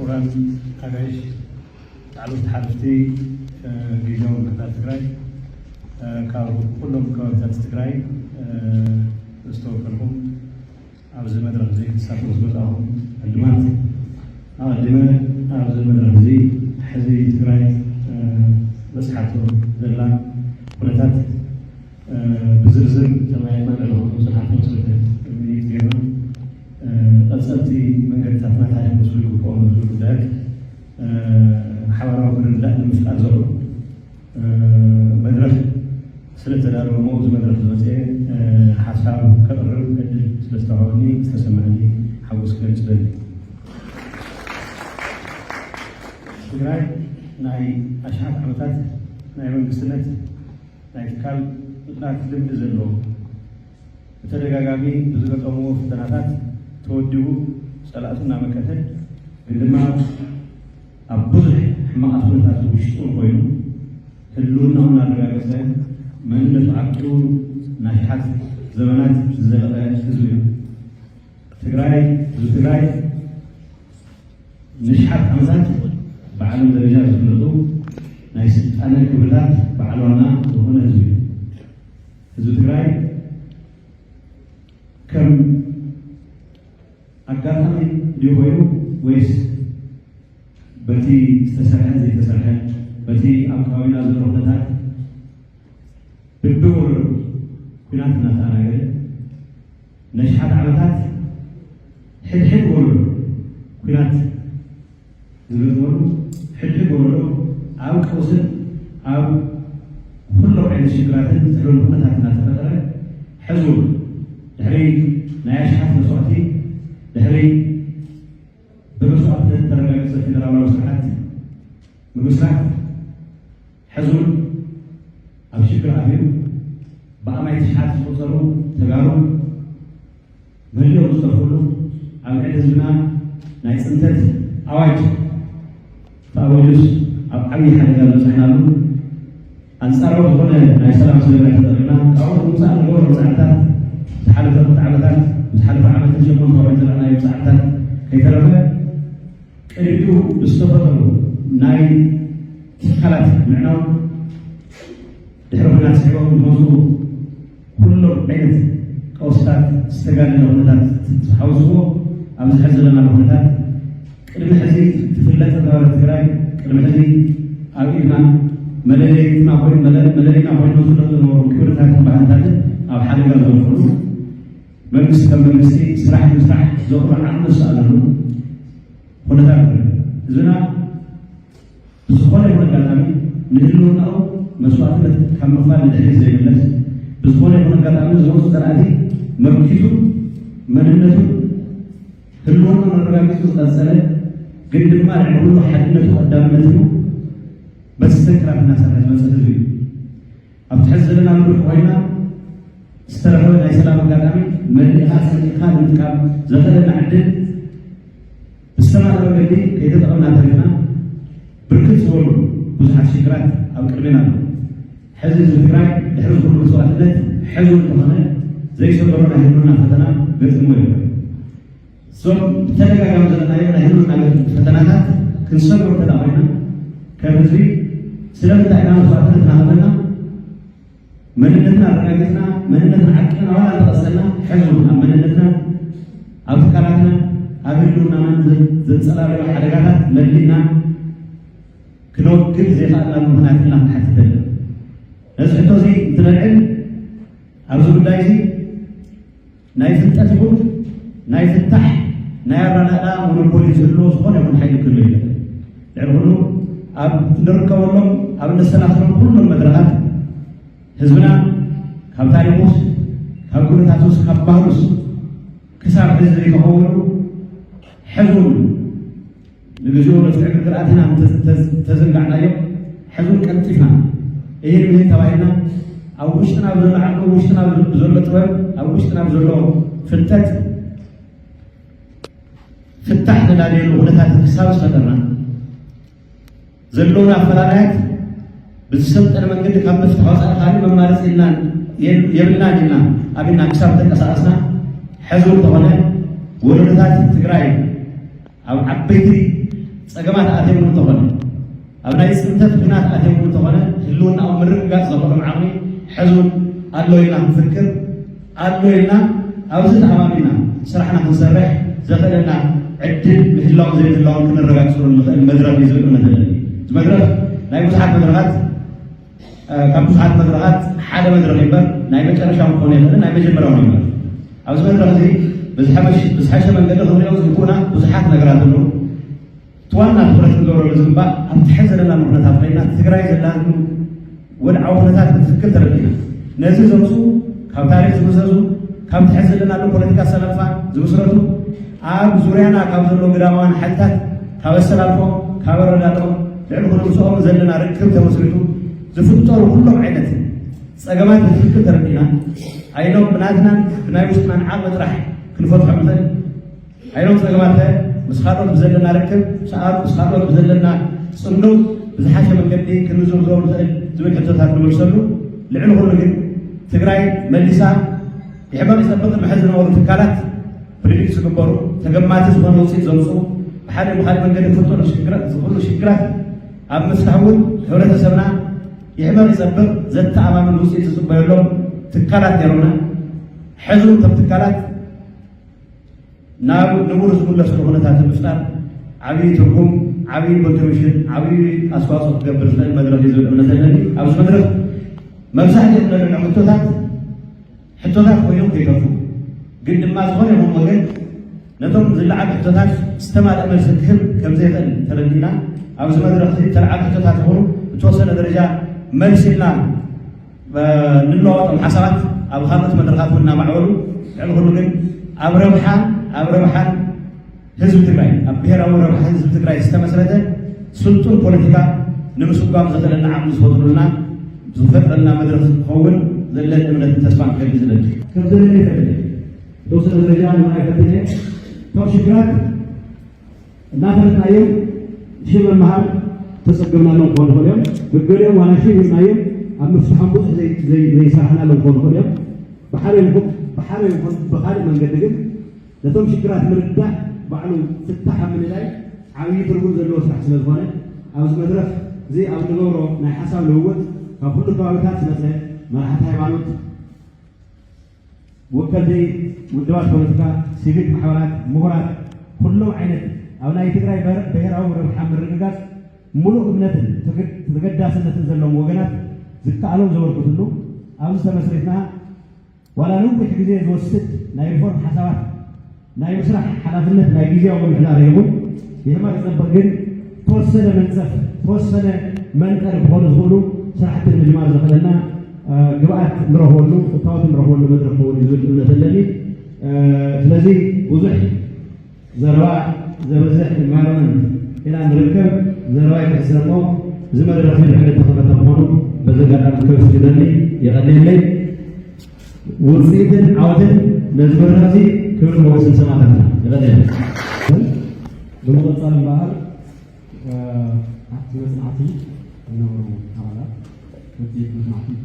ክቡራን ኣጋይሽ፣ ላዕለዎት ሓለፍቲ፣ እ፣ ግዝያዊ ምምሕዳር ትግራይ፣ እ፣ ካብ ኩሎም ከባቢታት ትግራይ፣ እ፣ ዝተወከልኩም፣ ኣብዚ መድረኽ እዚ ክትሳተፉ ዝመጻኹም ዕዱማት፣ ኣቐዲመ ኣብዚ መድረኽ እዚ ሕዚ ትግራይ፣ እ፣ በጽሓቶ ዘላ ኩነታት፣ እ፣ ብዝርዝር ተማሂርና፣ ልዕሊ ክልተ ሓሙሽተ ሚኒት ጌርና፣ እ፣ ቀጸልቲ መንገድታትና እንታይ ክመስሉ ይግብኦም ዝብሉ ጉዳያት፣ እ፣ ሓባራዊ ምርድዳእ ንምፍጣር ዘኽእሉ፣ እ፣ መድረኽ ስለ እተዳለወ፣ እሞ እዚ መድረኽ ዝመጽአ፣ እ፣ ሓሳብ ከቕርብ ዕድል ስለ ዝተዋህበኒ ዝተሰምዐኒ ሓጎስ ክገልጽ እደሊ። ትግራይ ናይ ኣሽሓት ዓመታት ናይ መንግስትነት ናይ ትካል ምጽናት ልምዲ ዘለዎ፣ ብተደጋጋሚ ብዝገጠምዎ ፈተናታት ተወዲቡ፣ ጸላእቱ እናመከተ፣ ግን ድማ ኣብ ብዙሕ ሕማቓት ኩነታት ውሽጡ ኮይኑ ህልውናኡ እናረጋገጸ፣ መንነቱ ዓቂቡ ናሽሓት ዘመናት ዝዘለቐ ህዝቢ እዩ። ትግራይ፣ ህዝቢ ትግራይ ንሽሓት ዓመታት ብዓለም ደረጃ ዝፍለጡ ናይ ስልጣነ ክብርታት በዓል ዋና ዝኾነ ህዝቢ እዩ። ህዝቢ ትግራይ ከም ኣጋጣሚ ድዩ ኮይኑ፣ ወይስ በቲ ዝተሰርሐን ዘይተሰርሐን፣ በቲ ኣብ ከባቢና ዘሎ ኩነታት ብብወረዱ ኲናት እናተኣናገደ፣ ነሽሓት ዓመታት ሕድሕድ ወረዶ ኲናት ዝገጥመሉ፣ ሕድሕድ ወረዶ ኣብ ቀውስን ኣብ ኩሎም ዓይነት ሽግራትን ዝሕለሉ ኩነታት እናተፈጠረ፣ ሕዚ እውን ድሕሪ ናይ ኣሽሓት መስዋእቲ፣ ድሕሪ ብመስዋእትነት ዝተረጋገጸ ፌደራላዊ ስርዓት ምምስራት፣ ሕዚ እውን ኣብ ሽግር ኣትዩ ብኣማኢት ሽሓት ዝቑጸሩ ተጋሩ መሊኦም ዝጠፍእሉ፣ ኣብ ልዕሊ ህዝብና ናይ ጽንተት ኣዋጅ ተኣዊጁስ ኣብ ዓብዪ ሓደጋ ዝበጽሕናሉ፣ ኣንጻራዊ ዝኾነ ናይ ሰላም ስምምዕ ተጠቒምና ካብኡ ንምውጻእ ንገበሮ ጻዕርታት፣ ዝሓለፈ ክልተ ዓመታት፣ ዝሓለፈ ዓመትን ሸሞንተ ወርሕን ዘላዕናዮም ጻዕርታት ከይተረፈ፣ ቅድሚኡ ብዝተፈጠሩ ናይ ትካላት ምዕናው፣ ድሕሪ ኲናት ስዒቦም ዝመፁ ኩሎም ዓይነት ቀውስታት፣ ዝተጋነነ ኩነታት ተሓውስዎ ኣብዚ ሕዚ ዘለናሉ ኩነታት፣ ቅድሚ ሕዚ ትፍለጥ ዝነበረት ትግራይ፣ ቅድሚ ሕዚ ኣብ ኢድና መለለይትና ኮይኑ፣ መለ-፣ መለለይና ኮይኑ ዝፍለጡ ዝነበሩ ክብርታትን ባህልታትን ኣብ ሓደጋ ዝወድቁሉ፣ መንግስቲ ከም መንግስቲ ስራሕ ምስራሕ ዘኽእሎ ዓቕሚ ዝሰኣነሉ ኩነታት ንርኢ። ህዝብና ብዝኾነ ይኹን ኣጋጣሚ ንህልውናኡ መስዋእትነት ካብ ምኽፋል ንድሕሪት ዘይምለስ፣ ብዝኾነ ይኹን ኣጋጣሚ ዝመፁ ፀላእቲ መምኪቱ መንነቱን ህልውናኡን ኣረጋጊፁ ዝቐፀለ፣ ግን ድማ ልዕሊ ኩሉ ሓድነቱ ቀዳምነት ሂቡ በቲ ሰንክራት እናሰርሐ ዝመፀ ህዝቢ እዩ። ኣብቲ ሕዚ ዘለናሉ ኮይና ዝተረኸበ ናይ ሰላም ኣጋጣሚ መሊእኻ ጸሚእኻ ንምጥቃም ዘኽእለና ዕድል ብዝተማልአ መገዲ ከይተጠቐምና ተሪፍና፣ ብርክት ዝበሉ ብዙሓት ሽግራት ኣብ ቅድሜና ኣለዉ። ሕዚ ህዝቢ ትግራይ ድሕሪ ኩሉ መስዋእትነት ሕዚ እውን ዝኾነ ዘይሰገሮ ናይ ህልውና ፈተና ገጢምዎ ይርከብ። እዞም ብተደጋጋሚ ዘለናዮ ናይ ህልውና ፈተናታት ክንሰግሮ እንተ ደኣ ኮይና፣ ከም ህዝቢ ስለምንታይ ኢና መስዋእትነት እናኸፈልና መንነትና ኣረጋጊጽና፣ መንነትና ዓቂብና ዋላ እንተቐጸልና፣ ሕዚ እውን ኣብ መንነትናን ኣብ ትካላትናን ኣብ ህልውናናን ዘ-፣ ዘንጸላለዮ ሓደጋታት መሊእና ክነወግድ ዘይኸኣልናሉ ምኽንያት ኢልና ክንሓትት ኣለና። ነዚ ሕቶ እዚ እንትነልዕል፣ ኣብዚ ጉዳይ እዚ ናይ ፍልጠት ይኹን ናይ ፍታሕ ናይ ኣረዳድኣ ሞኖፖሊ ዝህልዎ ዝኾነ ይኹን ሓይሊ ክህሉ የለን። ልዕሊ ኩሉ ኣብ እንርከበሎም፣ ኣብ እነሰናስሎም ኩሎም መድረኻት ህዝብና ካብ ታሪኹስ፣ ካብ ኩነታቱስ፣ ካብ ባህሉስ ክሳብ ሕዚ ዘይተኸወሉ፣ ሕዚ እውን ንግዚኡ ነቲ ዕግርግር ኣቲና እንተ-፣ እንተ-፣ እንተዘንጋዕናዮ፣ ሕዚ እውን ቀልጢፍና እሂን ምሂን ተባሂልና ኣብ ውሽጥና ብዘሎ ዓቕሚ፣ ኣብ ውሽጥና ብዘሎ ጥበብ፣ ኣብ ውሽጥና ብዘሎ ፍልጠት ፍታሕ ንዳለየሉ ኩነታት ክሳብ ዝፈጠርና፣ ዘለዉና ኣፈላላያት ብዝሰልጠነ መንገዲ ካብ ምፍታሕ ወፃኢ ካልእ መማረፂ የብልናን፣ የብልናን ኢልና ኣሚንና ክሳብ ተንቀሳቐስና፣ ሕዚ እውን እንተኾነ ወለዶታት ትግራይ ኣብ ዓበይቲ ጸገማት ኣትዮም እንተኾነ፣ ኣብ ናይ ጽንተት ኲናት ኣትዮም እንተኾነ፣ ህልውናኦም ምርግጋጽ ዘኽእሎም ዓቕሚ ሕዚ እውን ኣሎ ኢልና ክንፍክር፣ ኣሎ ኢልና ኣብዚ ተኣማሚና ስራሕና ክንሰርሕ ዘኽእለና ዕድል ምህላውን ዘይምህላውን ክነረጋግጽሉ ንኽእል መድረኽ እዩ ዝብል እምነት ኣለኒ። እዚ መድረኽ ናይ ብዙሓት መድረኻት፣ ካብ ብዙሓት መድረኻት ሓደ መድረኽ እምበር ናይ መጨረሻ ክኾን ይኽእል፣ ናይ መጀመርያ እውን ይኽእል። ኣብዚ መድረኽ እዚ ብዝሓመሽ-፣ ብዝሓሸ መንገዲ ክንሪኦ ዝግቡእና ብዙሓት ነገራት ኣለዉ። እቲ ዋና ትኹረት ክንገብረሉ ዝግባእ ኣብቲ ሕዚ ዘለናሉ ኩነታት ኮይና ትግራይ ዘላሉ ወድዓዊ ኩነታት ብትክክል ተረዲእና ነዚ ዘምፅኡ ካብ ታሪክ ዝምዘዙ ካብቲ ሕዚ ዘለናሉ ፖለቲካ ሰለፋ ዝምስረቱ ኣብ ዙርያና ካብ ዘሎ ግዳማውያን ሓይልታት ካብ ኣሰላልፎም ካብ ኣረዳድኦም ልዕሊ ኩሉ ምስኦም ዘለና ርክብ ተመስሪቱ ዝፍጠሩ ኩሎም ዓይነት ጸገማት ብትክክል ተረዲእና ኣይሎም ብናትናን ብናይ ውሽጥናን ዓቕሚ ጥራሕ ክንፈትሖ ንኽእል። ኣይሎም ጸገማት ምስ ካልኦት ብዘለና ርክብ ሰኣብ ምስ ካልኦት ብዘለና ጽምዶ ብዝሓሸ መንገዲ ክንዝርዝሮ ንኽእል ዝብል ሕቶታት ንመልሰሉ። ልዕሊ ኩሉ ግን ትግራይ መሊሳ ይሕመቕ ይጸብቕ ቅድሚ ሕዚ ዝነበሩ ትካላት ፕሪዲክት ዝግበሩ ተገማቲ ዝኾነ ውፅኢት ዘምፅኡ ብሓደ ብካሊእ መንገዲ ክፍጠሩ ዝኽእሉ ሽግራት ኣብ ምፍታሕ እውን ሕብረተሰብና ይሕመቕ ይጸብቕ ዘተኣማምን ውፅኢት ዝፅበየሎም ትካላት ነይሮምና። ሕዚ እውን እቶም ትካላት ናብ ንቡር ዝምለስሉ ኩነታት ንምፍጣር ዓብዪ ትርጉም፣ ዓብዪ ኮንትሪቢሽን፣ ዓብዪ ኣስተዋፅኦ ክገብር ዝኽእል መድረኽ እዩ ዝብል እምነት ኣለኒ። ኣብዚ መድረኽ መብዛሕትኡ ዘለና ሕቶታት ሕቶታት ኮይኖም ከይተርፉ ግን ድማ ዝኾነ ይኹን ወገን ነቶም ዝለዓሉ ሕቶታት ዝተማልአ መልሲ ክህብ ከምዘይኽእል ተረዲእና ኣብዚ መድረኽ እዚ ዝተለዓሉ ሕቶታት ይኹኑ ብተወሰነ ደረጃ መልሲ ኢልና ንለዋወጦም ሓሳባት ኣብ ካልኦት መድረኻት እውን እናማዕበሉ ልዕሊ ኩሉ ግን ኣብ ረብሓ ኣብ ረብሓን ህዝቢ ትግራይ ኣብ ብሄራዊ ረብሓ ህዝቢ ትግራይ ዝተመስረተ ስልጡን ፖለቲካ ንምስጓም ዘኽእለና ዓቕሚ ዝፈጥሩልና ዝፈጥረልና መድረኽ ክኸውን ዘለኒ እምነትን ተስፋን ክገልፅ ዝደሊ። ከም ዘለኒ ይፈልጥ ተወሰነ ደረጃ ንምርኣይ ፈቲነ ካብ ሽግራት እናፈለጥናዮም ሽም መምሃር ተፀገብናሎም ክኾኑ ይኽእሉ እዮም። ገገሊኦም ዋላ ሽም ሂብናዮም ኣብ ምፍትሖም ብዙሕ ዘይሰራሕናሎም ክኾኑ ይኽእሉ እዮም። ብሓደ ይኹን ብሓደ ይኹን ብካልእ መንገዲ ግን ነቶም ሽግራት ምርዳእ ባዕሉ ፍታሕ ኣብ ምልላይ ዓብዪ ትርጉም ዘለዎ ስራሕ ስለ ዝኾነ ኣብዚ መድረኽ እዚ ኣብ ንገብሮ ናይ ሓሳብ ልውውጥ ካብ ኩሉ ከባቢታት ዝመፀ መራሕቲ ሃይማኖት፣ ወከልቲ ውድባት ፖለቲካ፣ ሲቪክ ማሕበራት፣ ምሁራት፣ ኩሎም ዓይነት ኣብ ናይ ትግራይ ብሄራዊ ረብሓ ምርግጋፅ ሙሉእ እምነትን ተገዳስነትን ዘለዎም ወገናት ዝከኣሎም ዘበርክትሉ ኣብዚ ተመስሪትና ዋላ ነዊሕ ግዜ ዝወስድ ናይ ሪፎርም ሓሳባት ናይ ምስራሕ ሓላፍነት ናይ ግዜያዊ ምምሕዳር ይኹን ይሕመቕ ይጸብቕ ግን ተወሰነ መንጸፍ ተወሰነ መንጠሪ ክኾኑ ዝኽእሉ ስራሕቲ ንምጅማር ዘኽእለና ግብኣት ንረኽበሉ እታወት ንረኽበሉ መድረኽ ክኸውን እዩ ዝብል እምነት ኣለኒ። ስለዚ ብዙሕ ዘረባ ዘበዝሕ ኢንቫይሮንመንት ኢና ንርከብ። ዘረባ ይትሕሰሞ እዚ መድረኽ እዚ ብሕደ ተኸፈተ ምዃኑ በዚ ኣጋጣሚ ከመስግነኒ የቐንየለይ። ውፅኢትን ዓወትን ነዚ መድረኽ እዚ ክብሪ ሞገስን ሰማእታትና። ይቐንየለይ። ብምቕፃል እምበኣር ኣብቲ መፅናዕቲ ዝነበሩ ኣባላት ውፅኢት መፅናዕቲ